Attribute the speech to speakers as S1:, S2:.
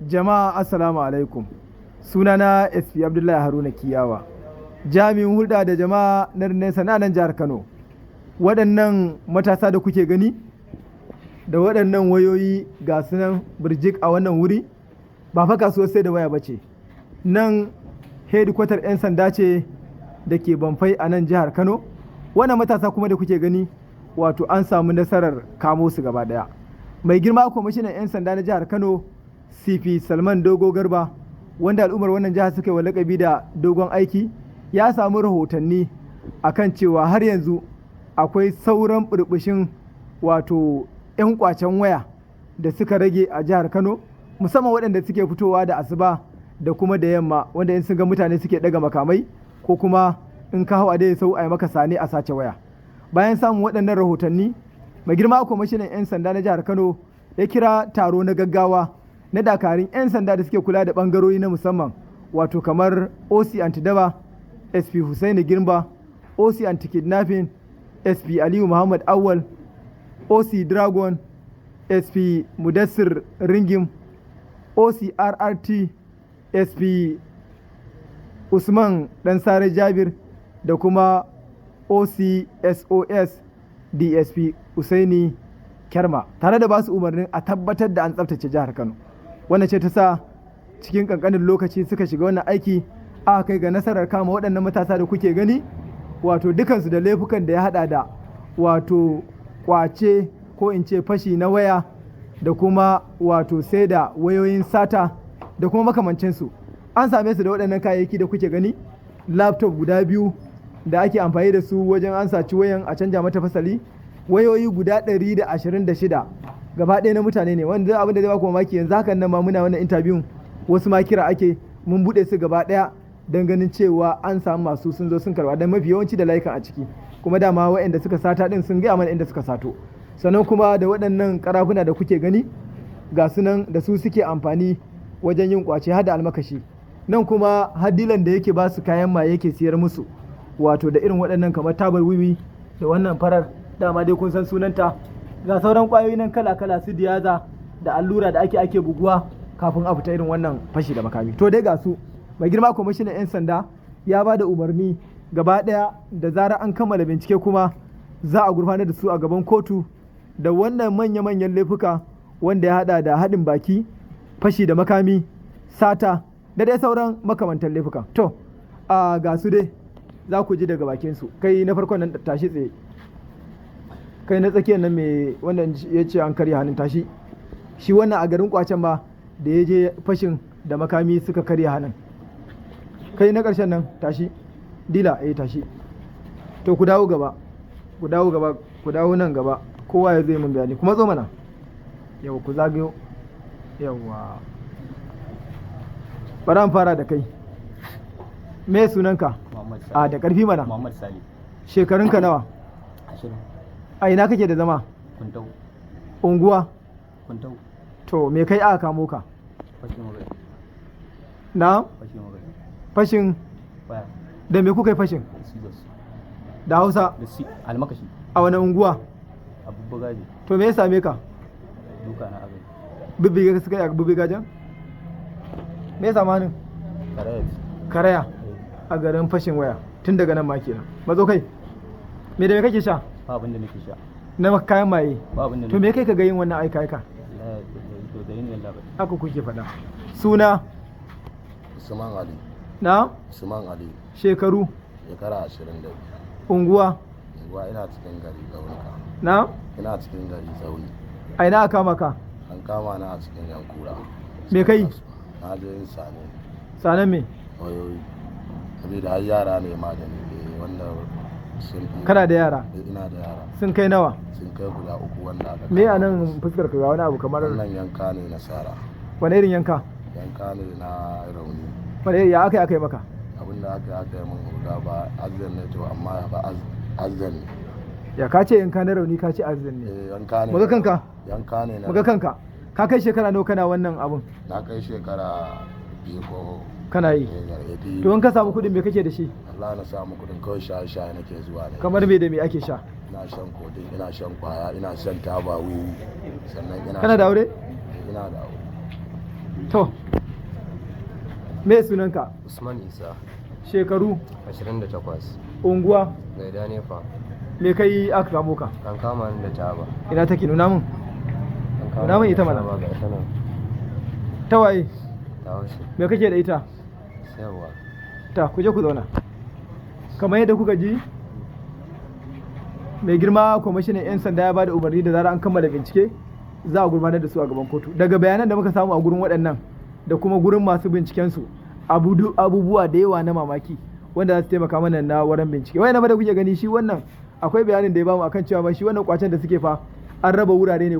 S1: Jama'a, assalamu alaikum. Sunana SP Abdullahi Haruna Kiyawa, jami'in hulɗa da jama'a na rundunar sanda nan jihar Kano. Waɗannan matasa da kuke gani da waɗannan wayoyi ga su nan birjik a wannan wuri, ba fa kasuwar sai da waya ba ce. Nan hedikwatar 'yan sanda ce da ke Bamfai a nan jihar Kano. Wannan matasa kuma da kuke gani, wato an samu nasarar kamo su gaba ɗaya. Mai girma kwamishinan 'yan sanda na jihar Kano, CP Salman Dogo Garba, wanda al'ummar wannan jihar suka yi wa lakabi da Dogon Aiki, ya samu rahotanni akan cewa har yanzu akwai sauran burbushin wato 'yan kwacen waya da suka rage a jihar Kano, musamman waɗanda suke fitowa da asuba da kuma da yamma, wanda in sun ga mutane suke ɗaga makamai, ko kuma in ka hau a dai sau a yi maka sane a sace waya. Bayan samun waɗannan rahotanni, mai girma kwamishinan 'yan sanda na jihar Kano ya kira taro na gaggawa na dakarun 'yan sanda da suke kula da ɓangarori na musamman, wato kamar OC Antidaba, SP Hussaini Girma, OC Anti-Kidnapping, SP Aliyu Muhammad Awal, OC Dragon, SP Mudassir Ringim, OC RRT, SP Usman Dansare Jabir, da kuma OC SOS, DSP Usaini Kyarma, tare da basu umarnin a tabbatar da an tsaftace jihar Kano. Wannan ce ta sa cikin kankanin lokaci suka shiga wannan aiki, aka kai ga nasarar kama waɗannan matasa da kuke gani, wato dukansu da laifukan da ya hada da wato kwace, ko in ce fashi na waya, da kuma wato sai da wayoyin sata da kuma makamancinsu. An same su da waɗannan kayayyaki da kuke gani, laptop guda biyu da ake amfani da su wajen an saci wayan a canja mata fasali, wayoyi guda 126 gaba ɗaya na mutane ne, wanda abin da zai baku mamaki, yanzu hakan nan ma muna wannan interview, wasu ma kira ake, mun buɗe su gaba ɗaya don ganin cewa an samu masu sun zo sun karba, don mafi yawanci da layukan a ciki, kuma dama waɗanda suka sata ɗin sun gaya mana inda suka sato. Sannan kuma da waɗannan karafuna da kuke gani, ga su nan, da su suke amfani wajen yin kwace, har da almakashi. Nan kuma har dilan da yake ba su kayan maye yake siyar musu, wato da irin waɗannan kamar tabar wiwi da wannan farar, dama dai kun san sunanta. Ga sauran kwayoyi nan kala-kala, su diyaza da allura da ake buguwa kafin a fita irin wannan fashi da makami. To dai ga su, mai girma kwamishinan 'yan sanda ya ba da umarni gaba ɗaya, da zarar an kammala bincike kuma za a gurfanar da su a gaban kotu da wannan manya-manyan laifuka, wanda ya hada da haɗin baki, fashi da makami, sata da dai sauran makamantan laifuka. To a ga su dai, za ku ji daga bakin su. Kai na farkon nan, tashi tsaye. Kai na tsakiyar nan, mai wannan ya ce an karya hannun, tashi. Shi wannan a garin kwacen ba da ya je fashin da makami suka karya hannun. Kai na ƙarshen nan, tashi. Dila, eh, tashi. To ku dawo gaba, ku dawo gaba, ku dawo nan gaba, kowa ya zai mun bayani. Kuma zo mana yau, ku zagayo. Yawwa, bari an fara da kai. Me sunanka?
S2: Muhammad
S1: A
S2: Sali.
S1: da ƙarfi mana.
S2: Muhammad Sali.
S1: Shekarunka nawa?
S2: 20.
S1: A ina kake da zama?
S2: Kuntau.
S1: Unguwa?
S2: Kuntau.
S1: To me kai aka kamo ka?
S2: Fashin waya.
S1: Na?
S2: Fashin waya.
S1: Fashin?
S2: Waya.
S1: Da me kuka yi fashin?
S2: Scissors.
S1: Da Hausa.
S2: Da si almakashi.
S1: A wani unguwa?
S2: Abubuwa gaji.
S1: To me ya same ka?
S2: Duka na agai.
S1: Bibbiga suka yi a bibbiga jan? Me ya samu hannun?
S2: Karaya.
S1: Karaya a garin fashin waya. Tun daga nan ma kenan. Mazo kai, me da me kake sha?
S2: Ba abin da nake sha.
S1: Na kayan maye?
S2: Ba abin da.
S1: To me kai ka ga yin wannan aika aika?
S2: To da yin yalla bai.
S1: Haka kuke faɗa. Suna?
S3: Usman Ali.
S1: Na?
S3: Usman Ali.
S1: Shekaru?
S3: Shekara 22.
S1: Unguwa?
S3: Unguwa ina cikin gari Tsaunuka.
S1: Na?
S3: Ina cikin gari Tsauni.
S1: A ina aka kama ka?
S3: An kama ni a cikin Yankura.
S1: Me kai?
S3: Na je yin sane.
S1: Sanan me?
S3: Wayoyi. Saboda har yara ne ma da ni wanda sun fi.
S1: Kana da yara?
S3: Eh, ina da yara.
S1: Sun kai nawa?
S3: Sun kai guda uku wanda aka
S1: Me a
S3: kama.
S1: nan fuskar ka, ga wani abu kamar?
S3: Wannan yanka ne na sara.
S1: Wani irin yanka?
S3: Yanka ne na rauni.
S1: Wani irin ya aka yi maka?
S3: Abinda aka yi min huga ba azan ne, to amma ba azan ne.
S1: Ya ka ce yanka na rauni, ka ce azan ne?
S3: Eh, yanka ne.
S1: Muga kanka.
S3: Yanka ne na.
S1: Muga kanka. Ka kai shekara nawa kana wannan abun?
S3: Na kai shekara 2 ko
S1: Kana yi?
S3: Eh,
S1: To in ka samu kuɗin, me kake da shi?
S3: Allah, na samu kuɗin, kawai shaye-shaye nake zuwa ne.
S1: Kamar me da me ake sha?
S3: Ina shan codeine, ina shan kwaya, ina shan taba wiwi, sannan ina
S1: Kana da aure?
S3: Ina da aure.
S1: To, me sunanka?
S4: Usman Isa.
S1: Shekaru?
S4: 28.
S1: Unguwa?
S4: Gaida Nefa.
S1: Me kai aka kamo ka?
S4: An kama ni da taba.
S1: Ina take? Nuna mun.
S4: An kama
S1: Nuna mun
S4: ni da
S1: ita mana.
S4: taba, ga ita nan.
S1: Ta waye?
S4: Ta wuce.
S1: Me kake da ita?
S4: Sayarwa.
S1: Ta, ku je ku zauna. Kamar yadda kuka ji, mai girma kwamishinan 'yan sanda ya bada umarni da zarar an kammala bincike za a gurfanar da su a gaban kotu. Daga bayanan da muka samu a gurin waɗannan da kuma gurin masu binciken su, abubuwa da yawa na mamaki wanda za su taimaka mana na wurin bincike. Wayan da kuke gani, shi wannan akwai bayanin da ya bamu akan cewa ma shi wannan kwacen da suke fa an raba wurare ne.